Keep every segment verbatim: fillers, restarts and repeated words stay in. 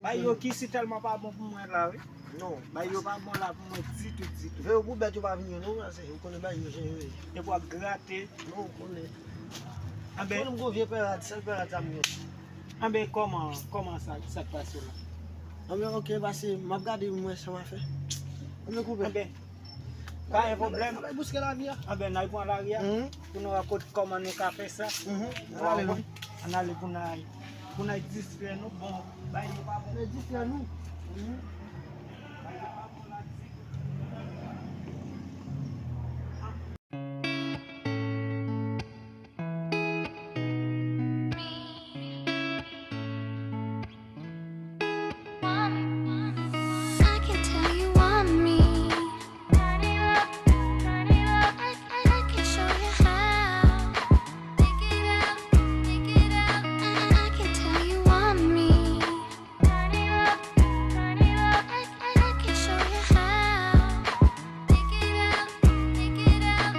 Ay yo ki si tèlman pa bon pou mwen la, wi. Non. Bay yo pa bon la pou mwen ditou, ditou. Veye pou bèt yo pa vin yo non, pase ou konnen bay yo jan yo ye. Depi w ap grate. Non, ou konnen. Anben, konnen m gon vye pè rad, sèl pè rad sa m gen. Anben, kòman, kòman sa, sa k pase la? Anben, oke, pase m ap gade mwen sa m a fè. Anben, koupe. Anben, pa gen pwoblèm. Anben, bouske lavi a. Anben, n al pran lari a. Mhm. Pou nou wè kot kòman nou ka fè sa. Mhm. Ann ale non. Ann ale pou n al, pou n al distrè nou. Bon, bay yo pa bon. Ann distrè nou. Mhm. Bay yo pa bon la ditou. I can tell you want me. I, I, I can show you how. Think it out, think it out. I, I can tell you want me. I, I, I can show you how. Think it out, think it out.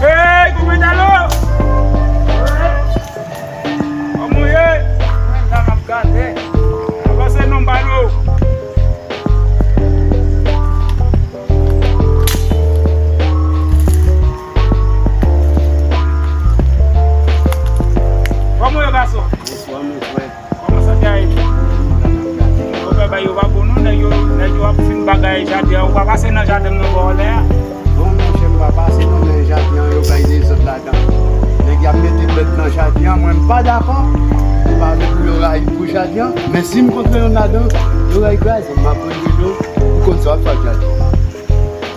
Hey, koupe talo! Kòman w ye? Mwen la m ap gade. Avanse non, m pa nou. Kòman w ye, gason? Bonswa, mon frè. Kòman sante a ye? Konpè, bay yo pa bon non, nèg yo, nèg yo ap fin bagay jaden an. Ou pa pase nan jaden m nan bò lè a? Bon, monchè, m pa pase non, men jaden an, yo bay dezòd ladan. Nèg y ap mete bèt nan jaden an, mwen m pa dakò. M pa vle pou yo rayi m pou jaden an, men si m kontre youn ladan, yo ray kraze m, m ap rele yo, ou konn sa w ap fè ak jaden an.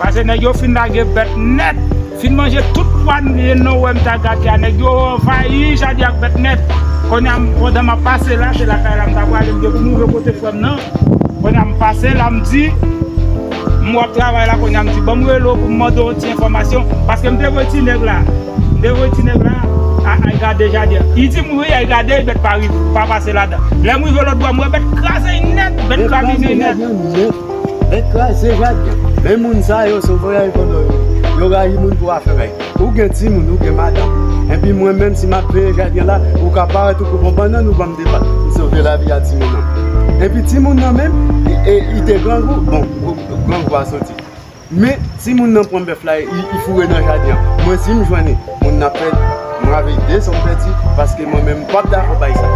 Pase nèg yo fin lage bèt nèt, fin manje tout pwa n, yen non wè m ta gate a, nèg yo anvayi jaden ak bèt nèt. Kounye a, pandan m ap pase la, se lakay la m ta prale, m gen pou m rive kote frè m nan. Kounye a, m pase la, m di, m wè w ap travay la, kounye a, m di, ban m rele w pou m mande w yon ti enfòmasyon, paske m te voye ti nèg la, m te voye ti nèg la, a, al gade jaden an. Li di m, wi, al gade, bèt pa rive, pa pase ladan. Lè m rive lòt bò, m wè bèt kraze nèt, bèt kraze nèt. Bèt kraze jaden an. Men moun sa yo, se yon vòlè yo, yo rayi moun pou afè bay. Ou gen timoun, ou gen madanm. Epi mwen menm, si m ap veye jaden la, ou ka parèt ou koupe yon bannann, ou ban m de pat. M sove lavi a timoun nan. Epi timoun nan menm, e, e, li te grangou, bon, grangou a soti. Men, timoun nan pran bèf la, li, li foure nan jaden an. Mwen, si m jwenn li, moun nan pèdi, m raveye de san m pèdi, paske mwen menm, m p ap dakò bay sa.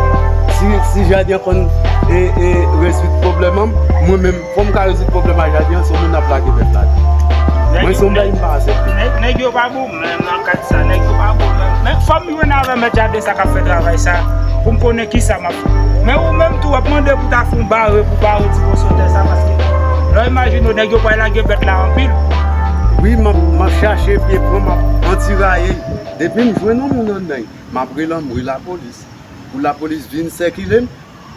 Si, si jaden an konn, e, e, rezoud pwoblèm an, mwen menm, fò m ka rezoud pwoblèm a jaden an, se moun ap lage bèf la. Mwen, se yon bagay m pa aksepte. Nèg, nèg yo pa bon menm nan kad sa, nèg yo pa bon menm. Men fò m jwenn avè mèt jaden sa k ap fè travay sa, pou m konnen kisa m ap fè. Men ou menm tou, w ap mande pou ta fè yon bare, pou bare ti poso tè sa, paske Nèg yo pral lage bèt la anpil. Wi, m ap, m ap chache pye pran, m ap antiraye. Depi m jwenn yon moun anndan, m ap rele, m rele lapolis. Pou lapolis vin sèkile m,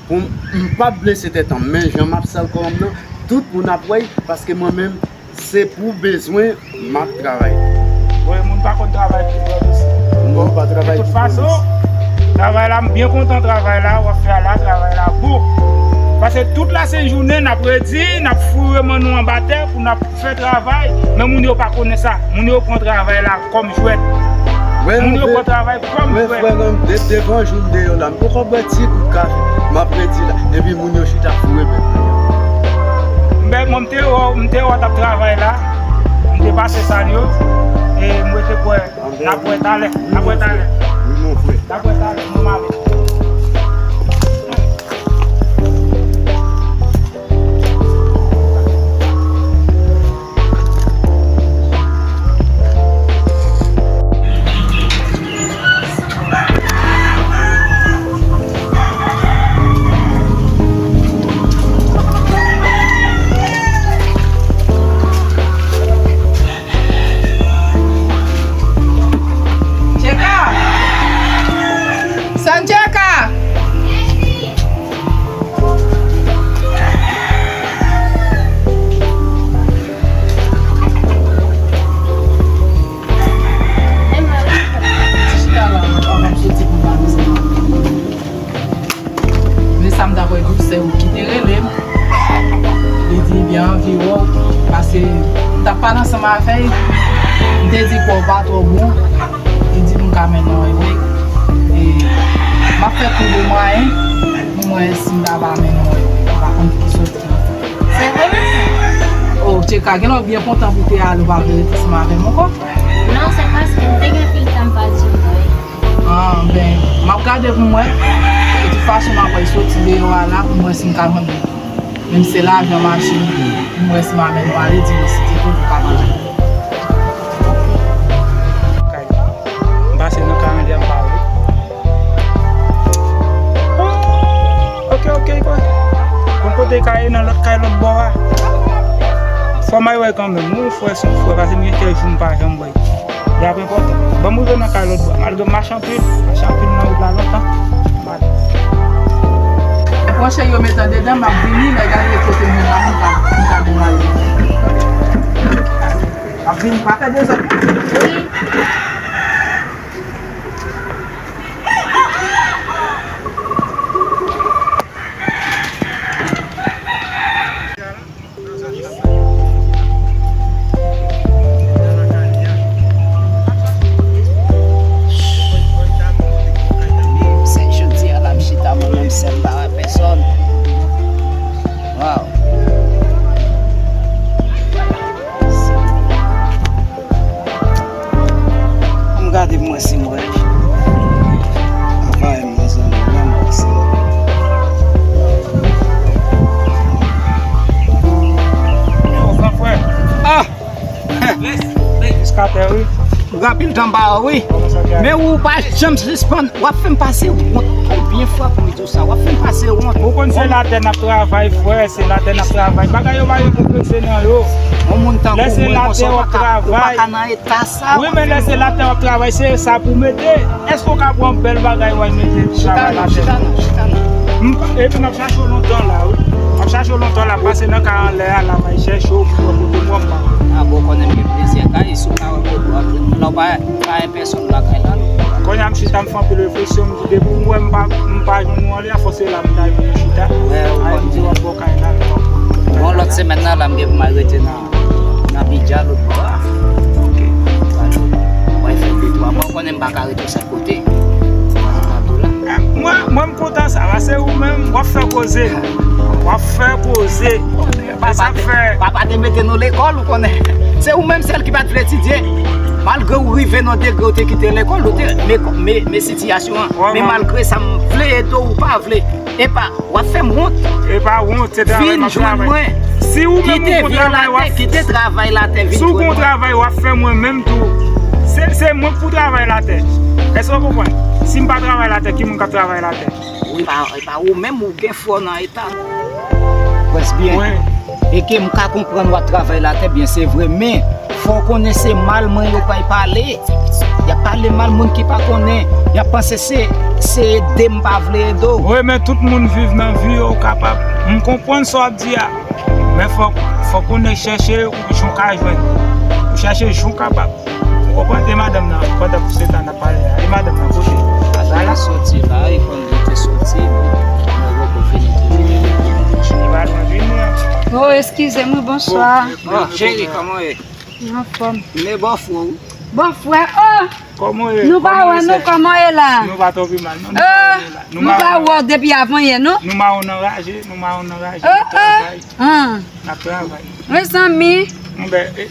pou m, m p ap blese tèt an. Men jan m ap sal kò m nan, tout moun ap wè l, paske mwen menm, se pou bezwen m ap travay. Wi, moun pa konn travay pi bò mesye. Moun pa travay pi bò mesye. De tout fason, travay la, m byen kontan travay la, w ap fè a la, travay la bon. Paske tout la sent jounen, n ap redi, n ap foure men nou anba tè pou n ap fè travay, men moun yo pa konnen sa. Moun yo pran travay la kòm jwèt. Moun yo pran travay kòm jwèt. Frè m, de, devan jou m deyò la, m poko bwè ti gout kafe, m ap redi la, epi moun yo chita foure bèt. M te wè, m te wè w t ap travay la, m te pase sal yo, e m rete kwè n ap wè talè, n ap wè talè. Wi, mon frè. N ap wè talè, mon mari. Tcheka! Sancheka! Chita la, m ap soti pou m ale. Men sa m ta kwè tou, se ou ki te rele m. Li di, "Byen anvi wè w." Paske m t ap pale ansanm avè l. M te di, "Kò w pa twò bon." Li di, "M ka mennen w wè." E m ap fè kou de mwayen pou m wè si m ta va mennen w wè. M pa konn ki sòti. Se vre, men. Oh, Tcheka, gen lè w byen kontan pou w te ale, ou pa vle rete ansanm avè m ankò? Non, se paske m te gen pil tan m pa di w mwen. Ah, ben, m ap gade pou m wè. De tout fason, m ap wè soti deyò a la pou m wè si m ka jwenn menm se lajan machin pou m wè si m a mennen w ale, di m si te toujou ka mache. M pase nan kay an dèyè m pa wè. Oh, ok, ok, kwè. Bon kote kay nan lòt kay lòt bò a. Fò m al wè kanmenm. Wi, frè, se yon frè, paske m gen kèk jou m pa janm wè. Li ap enpòtan. Ban m rive nan kay lòt bò. Malgre m mache anpil, mache anpil nan wout la lontan. Pran cheri yo met andedan, m ap vini, lè gade kote moun la, m ka, m ka degaje. M ap vini, pa fè dezòd. Wi. Se jodi a la m chita mwen menm sèl, m pa wè pèsòn. Waw. Ann gade pou mwen si m wè. Apa m nan zòn nan, m wè si. Yo, gran frè. Ah! Jiskatè, wi. Ou gen anpil tan m pa wè w, wi. Kòman sa ye? Men ou pa janm sispann. W ap fè m pase wont. Konbyen fwa pou m di w sa? W ap fè m pase wont. Ou konn se latè n ap travay, frè, se latè n ap travay. Bagay yo pa gen pou kretyen nan yo. Yon moun tankou mwen konsa, w pa ka, w pa ka nan eta sa. Wi, men lè se latè w ap travay, se sa pou mete. Èske w ka pran bèl bagay w al mete travay latè? Chita non, chita non, chita non. M pa, epi m ap chache w lontan la, wi. M ap chache w lontan la, pase nan kay anlè a la, m al chèche w pou w wè kote w pran m. Ah, bon, konnen m gen plizyè kay, si w ka wè kote w ap jwenn mwen la, w pa, pa gen pèsòn lakay la, non. Kounye a m chita, m fè anpil refleksyon, m di depi m wè m pa, m pa jwenn ou anlè a, fò se la m ta vin chita. Wè, ou konnen. Ay, m di w ap bò kay la, m ap bò kay la. Bon, lòt semèn nan, la m gen pou m al rete nan, nan Abidjan, lòt bò a. Ok. Mwen fè de twa mwa, ou konnen m pa ka rete sèl kote. Mwen, mwen m kontan sa, paske ou menm, w ap fè koze. W ap fè koze. E sa k fè. Papa te mete nou lekòl, ou konnen. Se ou menm sèl ki pa t vle etidye. Malgre ou rive nan degre ou te kite lekòl, ou te, men, men, men sitiyasyon an. Men malgre sa, m vle ede w, ou pa vle. Epa, w ap fè m wont. Epa wont, se travay m ap travay. Vin jwenn mwen. Si ou menm ou gon travay, w ap, kite travay latè, vin jwenn mwen. Si w gon travay, w ap fè mwen menm tou. Se, se mwen k pou travay latè. Èske w konprann? Si m pa travay latè, ki moun k ap travay latè? Wi, pa, e pa ou menm ou gen fò nan eta. Prens byen. Wi. E ke m ka konprann w ap travay latè byen, se vre, men fò w konnen se mal mwen yo pral pale. Y ap pale mal moun ki pa konnen. Y ap panse se, se ede m pa vle ede w. Wi, men tout moun viv nan vi yo kapab. M konprann sa w ap di a. Men fòk, fòk ou nèk chèche jan w ka jwenn. Ou chèche jan w kapab. Ou konprann? E madanm nan, pandan se tan n ap pale a, e madanm nan kote? Madanm nan soti la, e kòm li te soti, mwen poko fini toujou. Li pa lwen vini an. Oh, eskize m, wi, bonswa. Oh, cheri, kòman w ye? Anfòm. Men bòfrè w. Bòfrè, oh! Kòman w ye? Nou pa wè nou, kòman w ye la? Nou pa twò pi mal, non. Nou pa wè nou la. Nou pa wè w depi avanyè, non? Nou mawon nan raje, nou mawon nan raje, n ap travay. N ap travay. Mezanmi. Mwen, e,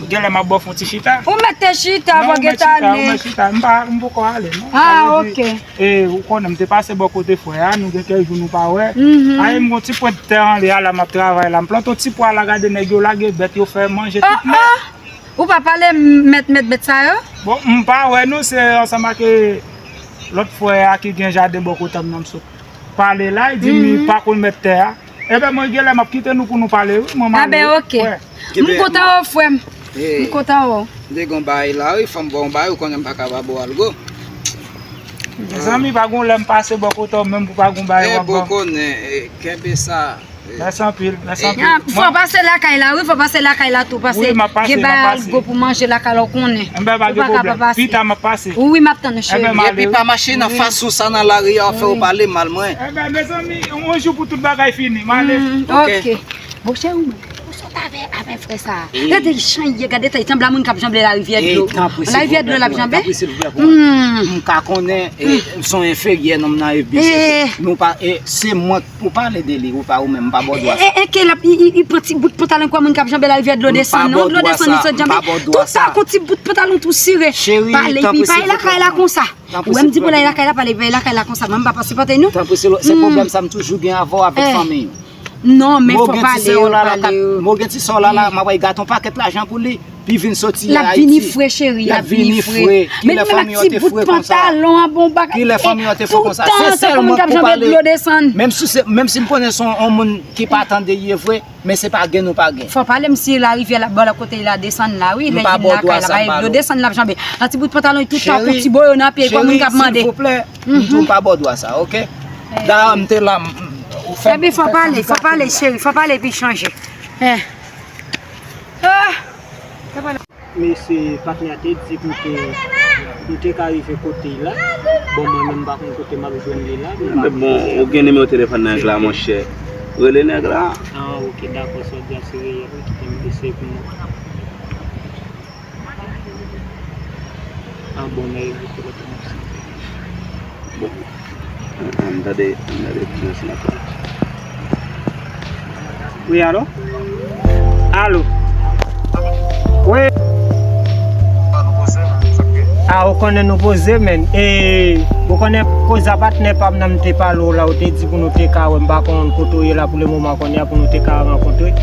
genlè m ap ba w fon ti chita. Ou mèt te chita, non, ou mèt chita, ou mèt chita. M pa, m poko ale, non. Ah, ok. E, ou konnen, m te pase bò kote frè a, nou gen kèk jou nou pa wè. Mhm. Ayi, m gon ti pwent tè anlè a la, m ap travay la. M plante yon ti pwa la, gade nèg yo lage bèt, yo fè manje tout nèt. Ou pa pale mèt, mèt bèt sa yo? Bon, m pa wè non, se ansanm ak, e, lòt frè a ki gen jaden bò kote m nan, m sot pale la, li di m li pa konn mèt tè a. Ebyen, mwen, genlè m ap kite nou pou nou pale, wi, mwen, m ale. Enben, ok. M kontan wè w, frè m. M kontan wè w. M te gon bagay la, wi, fò m ba w yon bagay, ou konnen m pa ka ba bò algo. Mezanmi, pa gon lè m pase bò kote w, menm pou pa gon bagay w ap ban m. Bon, konnen, e, kenbe sa. Mèsi anpil, mèsi anpil. Fò pase lakay la, wi, fò pase lakay la tou, paske gen bagay algo pou manje lakay la, ou konnen. Enben, pa gen pwoblèm. Pita, m ap pase. Wi, wi, m ap tann ou, cheri. Epi pa mache nan fason sa nan lari a, fè yo pale mal mwen. Enben, mezanmi, yon jou pou tout bagay fini, m ale. Ok. Bon, cheri, ou menm, ou sot avè, avè frè sa a. Gade jan l ye, gade tan, li sanble a moun k ap janbe larivyè dlo. Larivyè dlo l ap janbe. M ka konnen, e, m se yon enferyè nonm nan F B C. Nou pa, e, se mwen k pou pale de li, ou pa, ou menm, m pa ba w dwa sa. E, e, ke l ap, li, li, li pran ti bout pantalon kwa moun k ap janbe larivyè dlo desann, non? Dlo desann, li sot janbe. Tout tan ak yon ti bout pantalon tou sire. Pale, epi pale lakay la konsa. Ou wè m di pou l al lakay la, pale, pale lakay la konsa. Mwen, m pa pa sipòte nou. Tanpri, se pwoblèm sa m toujou gen avè w avèk fanmi w. Non, men fò pale yo, pale yo. Mo gen ti sè w la, la, m ap al gate yon pakèt lajan pou li. Pi vin soti Ayiti. L ap vini fre, cheri, l ap vini fre. Men, men ak ti bout pantalon an, bon bagay. Kilè fanmi an te fre konsa? Se sèl mwen k pou pale. Menm si se, menm si m konnen se yon moun ki pa tande ye vre, men se pa gen nou pa gen. Fò pale m si larivyè la, bò la kote l ap desann la, wi, lè l vin lakay la, ba dlo desann l ap janbe. Nan ti bout pantalon, tout tan ak yon ti boyo nan pye, kòm moun k ap mande. Cheri, silvouplè, m di w m pa ba w dwa sa, ok? Dayè, m te la, m, m, ou fè m. Ebyen, fò pale, fò pale, cheri, fò pale epi chanje. Eh. Ah! Men se patnè a te di pou ke nou te ka rive kote l la. Bon, mwen menm, m pa konn kote m ap jwenn li la, men m pa konn kote l. Bon, ou gen nimewo telefòn nèg la, monchè. Rele nèg la. Ah, ok, dakò, sa w di a se reyèl, wi, kite m eseye pou mwen. Ah, bon, men e vre, se kote m ap site. Bon. An, an, m tande, m tande ti mesaj la. Wi, alo? Alo? Wi. A, ou konnen nou poze, men. E, ou konnen koze a patnè pa m nan m te pale w la, ou te di pou nou te ka wè, m pa konn kote w ye la pou le moman kounye a pou nou te ka rankontre.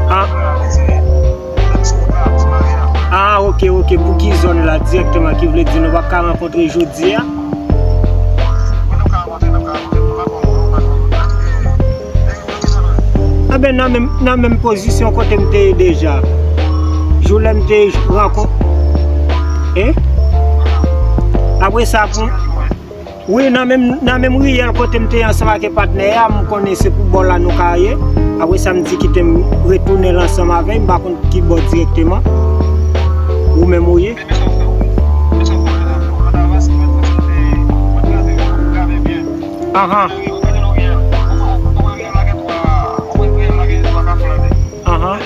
Ah. Ah, ok, ok. Pou ki zòn la dirèkteman, ki vle di nou p ap ka rankontre jodi a? Enben, nan menm, nan menm pozisyon kote m te ye deja. Jou lè m te rankon-, eh? Apre sa, pou, wi, nan menm, nan menm riyèl kote m te ye ansanm ak patnè a, m konnen se pou bò la nou ka ye. Apre sa, m di kite m retounen l ansanm avè l, m pa konn ki bò dirèkteman. Ou menm ou ye? Ahan. Ahan.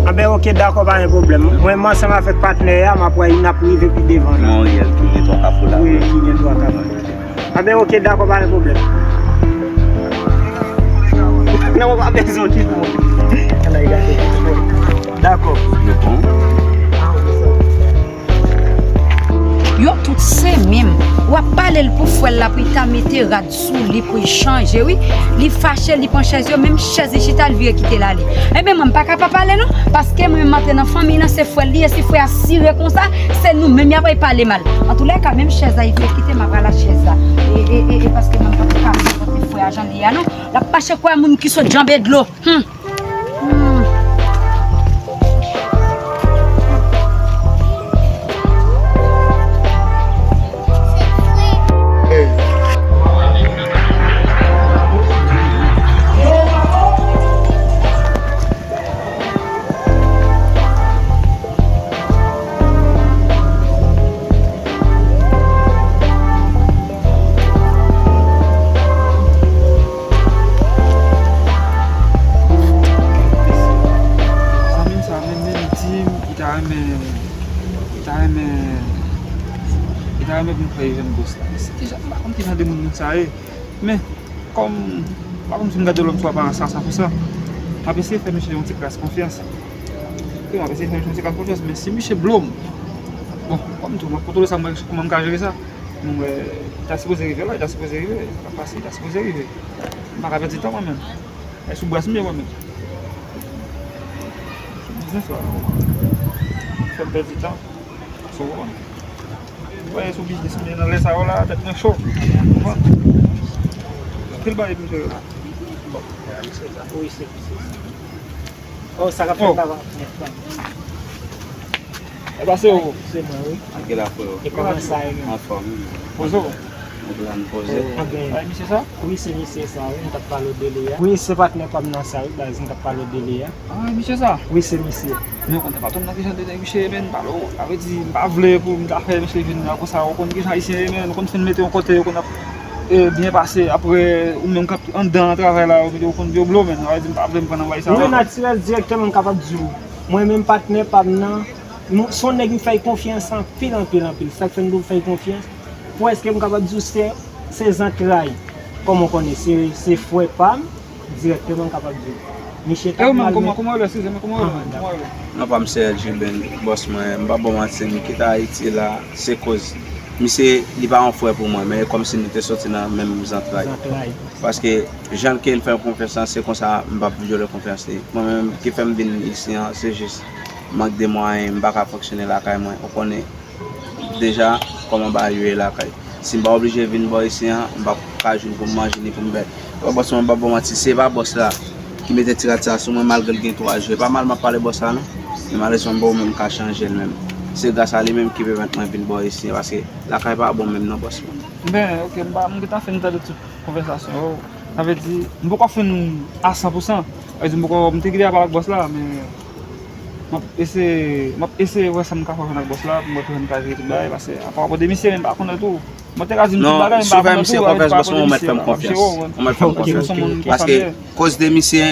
Anben, ok, dakò, pa gen pwoblèm. Mwen, m ansanm avèk patnè a, m ap wè, n ap rive pi devan la. Nan riyèl ki gen twa kafou la. Wi, ki gen twa kafou. Anben, ok, dakò, pa gen pwoblèm. Non, mwen pa bezwen w kite mwen. Dakò. Yo tout se menm. W ap pale l pou frè l la, pou l ta mete rad sou li, pou l chanje, wi. Li fache, li pran chèz yo, menm chèz li chita, l vire kite l ale. Ebyen, mwen, m pa ka pa pale non, paske mwen menm m antre nan fanmiy lan, se frè l li ye, si frè a sire konsa, se nou menm y ap pale mal. Antoulèka, menm chèz la, li vire kite m, m ap rale chèz la. E, e, e, e, paske mwen, m pa ka sipòte frè a jan l ye a non. L ap mache kwè moun ki sot janbe dlo. Hmm. Hmm. Zanmi m sa menm, menm di m, li ta renmen, li ta renmen, li ta renmen pou m fè jèn bòs la. Men se kijan, m pa konn kijan de moun, moun sa ye. Men, kòm, m pa konn si m gade lòm sou aparans sa san pou san, m ap eseye fè misye yon ti kras konfyans. Wi, m ap eseye fè misye yon ti kras konfyans, men si misye blo m, bon, kòm tou, m ap kontwole sa, m wè kòman m ka jere sa. Mwen wè, li ta sipoze rive la, li ta sipoze rive. Li pa pase, li ta sipoze rive. M pa ka pèdi tan mwen menm. E sou bras m ye mwen menm. Sou biznis la. Fè m pèdi tan. Sou, mwen sou biznis m ye nan lè sa yo la, tèt mwen cho. Konprann? Anpil bagay pou m jere la. Bon. Wi, se, se, se. Oh, sa k ap fèt la, pa? E pase ou? Se mwen, wi. Anke la, freo? E kòman sa ye menm? Anfòm, wi. Poze w. Mwen la, m poze. Oh, anben. Ay, misye sa? Wi, se misye sa, wi, m t ap pale w de li a. Wi, se patnè pa m nan sa, wi, baz, m t ap pale w de li a. Ah, misye sa? Wi, se misye. Men ou konnen patwon m nan kijan de nèg misye ye, men, m pale w, sa vle di, m pa vle pou m ta fè misye vin la konsa, ou konn kijan ayisyen ye, men, ou konn fin mete yon kote, ou konn ap, e, byen pase, apre, ou menm k ap anndan nan travay la, ou konn yo blo, men, sa vle di, m pa vle m pran nan bagay sa. Wi, natirèl, dirèkteman, m kapab di w. Mwen menm, patnè pa m nan, nou, se yon nèg m fè l konfyans anpil, anpil, anpil. Sa k fè m tou fè l konfyans, prèske m kapab di w se, se zantray. Kòman w konnen, se, se frè pa m, dirèkteman m kapab di w. Misye t ap mal, men... Kòman, kòman w rele? Eskize m, kòman w rele? Kòman w rele? Non, pa m se L J Ben, bòs mwen. M pa ba w manti, m kite Ayiti la, se koz misye, li pa yon frè pou mwen, men e kòmsi nou te soti nan menm zantray. Zantray. Paske jan ke l fè m konfyans lan, se konsa m p ap vyole konfyans li. Mwen menm, ki fè m vin isi an, se jis mank de mwayen, m pa ka fonksyone lakay mwen. Ou konnen deja kòman bagay yo ye lakay. Si m pa oblije vin bò isi an, m p ap ka jwenn pou m manje ni pou m bèy. Wè, bòs mwen, m p ap ba w manti, se pa bòs la ki mete ti rad sa sou mwen, malgre l gen twa jou. E pa mal m ap pale bòs la, non. Men malerezman, m pa menm ka chanje l menm. Se gras a li menm ki pèmèt mwen vin bò isi an, paske lakay pa bon menm, non, bòs mwen. Ben, oke, m pa, m gentan fin tande tout konvèsasyon yo. Sa vle di, m poko fin a san pou san. Sa vle di, m poko, m te kite apal ak bòs la, men m ap eseye, m ap eseye wè sa m ka fè jwenn ak bòs la, pou m wè kijan m ka jere tout bagay, paske apa pwòp de misye, men m pa konnen tou. Mwen te ka di m tout bagay, men m pa konnen tou, avèk pa pwòp de misye, m ap jere w, mwen. Ou mèt fè m konfyans. Paske koz de misye,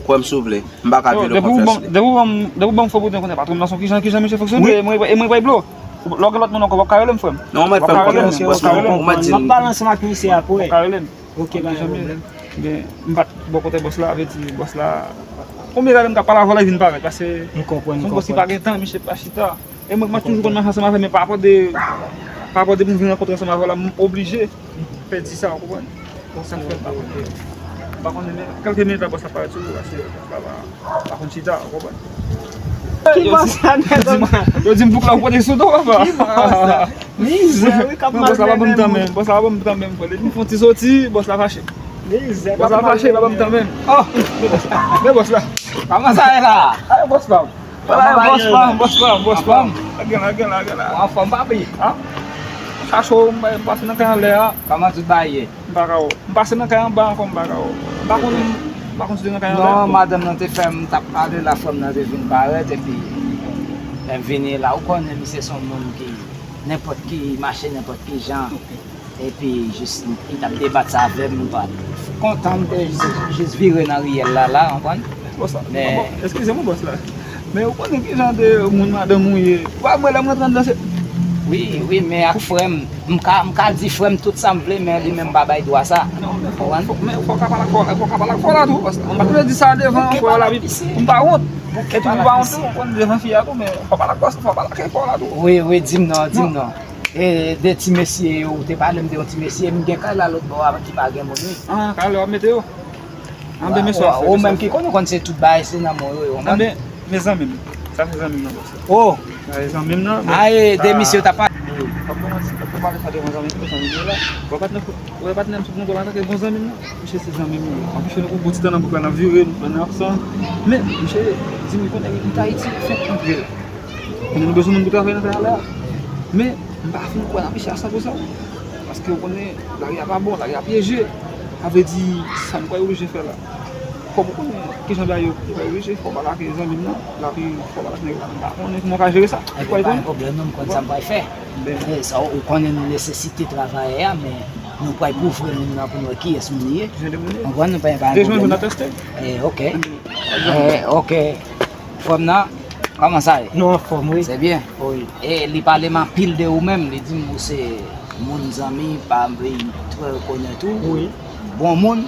kwè m si w vle, m pa ka vyole konfyans li. Depi w ban m, depi w ban m fò bouten konnen patwon m nan se kijan, kijan misye fonksyone, e mwen, e mwen pa blo. Lè w gen lòt moun ankò, w ap ka rele m, frè m. Non, w mèt fè m konfyans, bòs mwen, ou mèt di m. M ap pale ansanm ak misye apre. W ap ka rele m. Ok, pa gen pwoblèm. Men, m pa t bò kote bòs la, vle di bòs la. Konbyen lane m ka pale avè w la, li vin parèt, paske se yon bòs ki pa gen tan, misye pa chita. E mwen, m ap toujou konn mache ansanm avè l, men pa rapò de, pa rapò de pou m vin rankontre ansanm avè w la, m oblije pèdi sa, w konprann? Donk, sa k fè m pa konn, m pa konnen, men kèlke minit la, bòs la parèt sou ou, paske bòs la pa, pa konn chita, w konprann? Ki bòs la, nèg? Yo di m, yo di m bouk la w pote sou do, papa. Ki bòs la? Mizè, wi, k ap mal mennen moun. Bòs la pa ban m tan menm, bòs la pa ban m tan menm, frè. Depi m fè yon ti soti, bòs la fache. Mizè, bòs la fache, pa ban m tan menm. Oh! Men bòs la. Men bòs la. Kòman sa ye la? Ay, bòs pa m. Wala, bòs pa m, bòs pa m, bòs pa m. Anfòm? Anfòm, anfòm, papi. An? Chache w, m pase nan kay anlè a. Kòman tout bagay ye? M pa ka wè w. M pase nan kay anba ankò, m pa ka wè w. M pa konn, m pa konn si w te nan kay anlè. Non, madanm nan te fè m t ap pale la, frè m nan te vin parèt, epi lè m vini la, ou konnen misye se yon moun ki, nenpòt ki mache, nenpòt ki jan. Epi, jis, li t ap debat sa avè m, m pa t kontan, m te jis, jis vire nan riyèl la, la, w konprann? Bòs la, men, eskize m, bòs la. Men ou konnen ki jan de moun madanm ou ye. Ou pa wè lè m rantre anndan se... Wi, wi, men ak frè m, m ka, m ka di frè m tout sa m vle, men li menm pa bay dwa sa. Non, men fò, fò, men fò w ka pale ak frè w la, fò w ka pale ak frè w la tou, paske m pa t vle di sa devan frè w la, pou m pa wont. Epi pou w pa wont tou, ou konn devan fi a tou, men fò w pale ak bòs, fò w pale ak frè w la tou. Wi, wi, di m non, di m non. E de ti mesye yo, ou te pale m de yon ti mesye, m gen kay la lòt bò a ki pa gen moun, wi. Ah, kay la w ap mete yo? Anben, mesye w ap fè, ou menm ki konn, ou konn se tout bagay se nan men w yo, ou konprann? Anben, men zanmi m. Sa se zanmi m nan, bòs. Oh! Sa se zanmi m nan, men, ah, e de misye w t ap pale. Wi, w ap kòmanse, w ap pale sa devan zanmi m, zanmi m yo la. Wè patnè, wè patnè m sot nan gòl antanke bon zanmi m nan. Misye se zanmi m li ye. Anplis nou pran bon ti tan nan bouk la, n ap vire, nou pran nan aksan. Men, misye di m li konnen li t Ayiti, fenk antre. Konnen nou bezwen moun pou travay nan kay la. Men, m pa fin kwè nan misye a san pou san. Paske w konnen, lari a pa bon, lari a pyeje. Sa vle di, sa m kwè oblije fè la. Kòm ou konnen kijan bagay yo, yo oblije, fò w pale ak zanmi m nan, epi fò w pale ak nèg la, m pa konnen kòman w ka jere sa. Ebyen, pa gen pwoblèm non, m konn sa m pral fè. Men sa, ou konnen nou nesesite travayè a, men nou pral kouvri moun nan pou nou wè kiyès moun li ye. Konprann, nou pa gen pwoblèm. Eh, ok. Eh, ok. Frè m nan, kòman sa ye? Nou anfòm, wi. Se byen? Wi. E li pale m anpil de ou menm, li di m ou se moun zanmi, pa m vle trè rekonèt ou. Wi. Bon moun.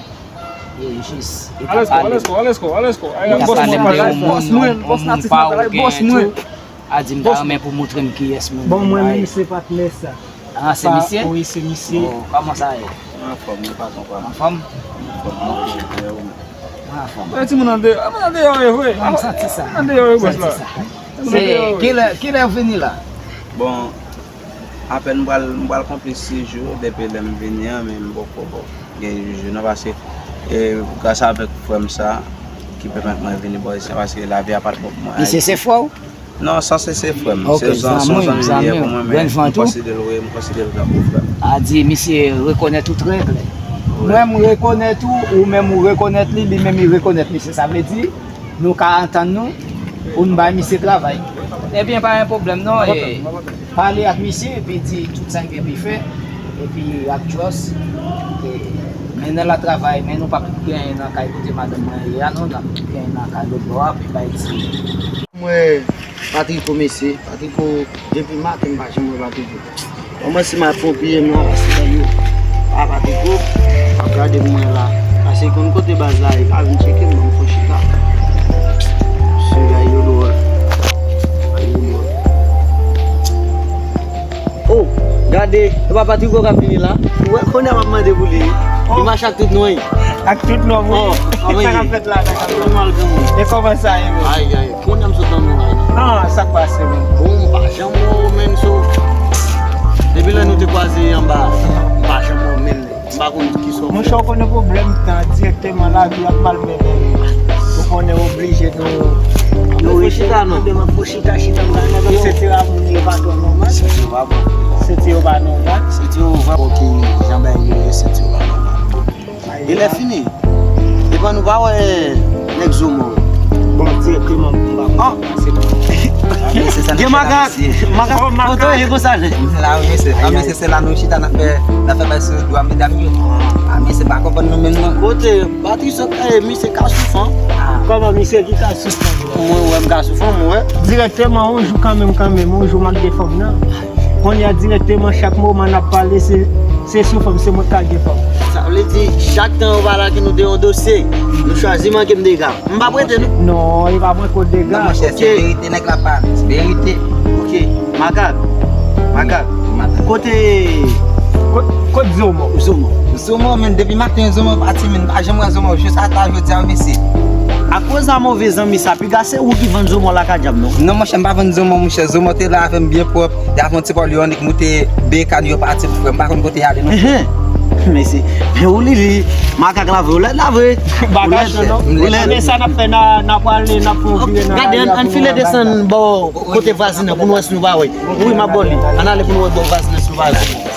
E jis, li t ap pale m de yon moun, yon moun pa ou genyen tou. A di m ta renmen pou w montre m kiyès moun nan. Bon, mwen menm se patnè sa. Ah, se misye? Wi, se misye. Oh, kòman sa ye? Anfòm, wi, patwon pa m. Anfòm? Anfòm, ok. Anfòm. E timoun nan deyò, timoun nan deyò yo vre. Ah, m santi sa. Timoun nan deyò yo vre la. Se kilè, kilè w vini la? Bon, apèn m pral, m pral konpli sis jou depi lè m vini an, men m poko gen jou non, paske, e, gras avèk frè m sa ki pèmèt mwen vini bò isi a, paske lavi a pa t bon pou mwen. Misye se frè w? Non, sanse se frè m. Ok, se yon zanmi, zanmi li ye pou mwen, men m konsidere l, wi, m konsidere l tankou frè m. A di misye rekonèt ou trè klè. Wi. Mwen, m rekonèt ou, ou menm ou rekonèt li, li menm li rekonèt misye. Sa vle di, nou ka antann nou pou n bay misye travay. Ebyen, pa gen pwoblèm non. E, pale ak misye, epi di tout sa l gen pou l fè, epi ak Joss, e, mennen l al travay, men nou p ap genyen nan kay kote madanm mwen ye a non, n ap genyen nan kay lòt bò a, pou bay ti. Mwen, Patrico, mesye, Patrico, depi maten m pa janm wè Patrico. Kòmanse m ap fon piye m nan, paske nèg yo pa Patrico, ap gade mwen la. Paske konn kote baz la, e ka vin tcheke m, ban m fon chita. Se gay yo dwòl. Gay yo dwòl. Oh, gade, e pa Patrico k ap vini la. Ou wè, kounye a m ap mande pou li. Li mache ak tout nou, wi. Ak tout nòm, wi. Oh, sa k ap fèt la, sa k ap fèt? Nòmal pou mwen. E kòman sa ye, menm? Ay, ay, kounye a m sot nan nou la. Ah, sa k pase, menm? Bon, m pa janm wè w, menm, so. Depi lè nou te kwaze anba, m pa janm wè w, menm. M pa konn ki sa w fè. Monchè, w konnen pwoblèm tan, dirèkteman lavi ap mal mennen nou. Ou konnen oblije nou, nou rete. Fò chita, non. M ap fò chita, chita, m pa nan senti a moun yo pa twò nòmal. Senti yo pa bon. Senti yo pa nòmal. Senti yo pa bon, ki jan bagay yo ye, senti yo pa nòmal. E lè fini, epa nou pa wè nèg Zomò. Bon, dirèkteman, m pa konn. Gen makak, makak, kote w ye konsa, nen? La, wi, mesye. Ah, mesye, se la nou chita, n ap fè, n ap fè bay sou dwa medam yo. Ah, mesye, pa konprann nou menm, non. Kote, Patrice, eh, misye ka soufan. Kòman misye ki ka soufan? Mwen, wè, m ka soufan, mwen, wè. Dirèkteman, yon jou kanmenm, kanmenm, yon jou m ap gen fanm nan. Kounye a dirèkteman, chak moman n ap pale, se, se sou fanm, se mwen k ka gen fanm. Sa vle di, chak tan yo pale ak nou de yon dosye, nou chwazi manke m dega. M p ap rete, non. Non, e pa mwen k dega. Non, monchè, se verite nèg la pale, se verite. Ok, makak, makak. Kote, kot, kot Zomò? Zomò. Zomò, men depi maten, Zomò pati, men m pa janm wè Zomò jis ata jodi a, mesye. Akoz a move zanmi sa, piga se ou ki vann Zomò la ka djab, non? Non, monchè, m pa vann Zomò, monchè. Zomò te la avè m byen pwòp. Te avè yon ti pòl yo annik moute, beka yo pati pou frè m. M pa konn kote y ale, non. Ehe. Mesye, men ou li li, makak la vre, ou lèd la vre. Bagay cho, non. Ou lèd. Men sa n ap fè, n a, n a prale, n ap fè yon vire nan lari a pou nou wè bagay la. Gade, ann, ann file desann bò kote vwazin nan pou nou wè si nou pa wè. Wi, m ap ba w li. Ann ale pou nou wè bò vwazin nan si nou pa wè.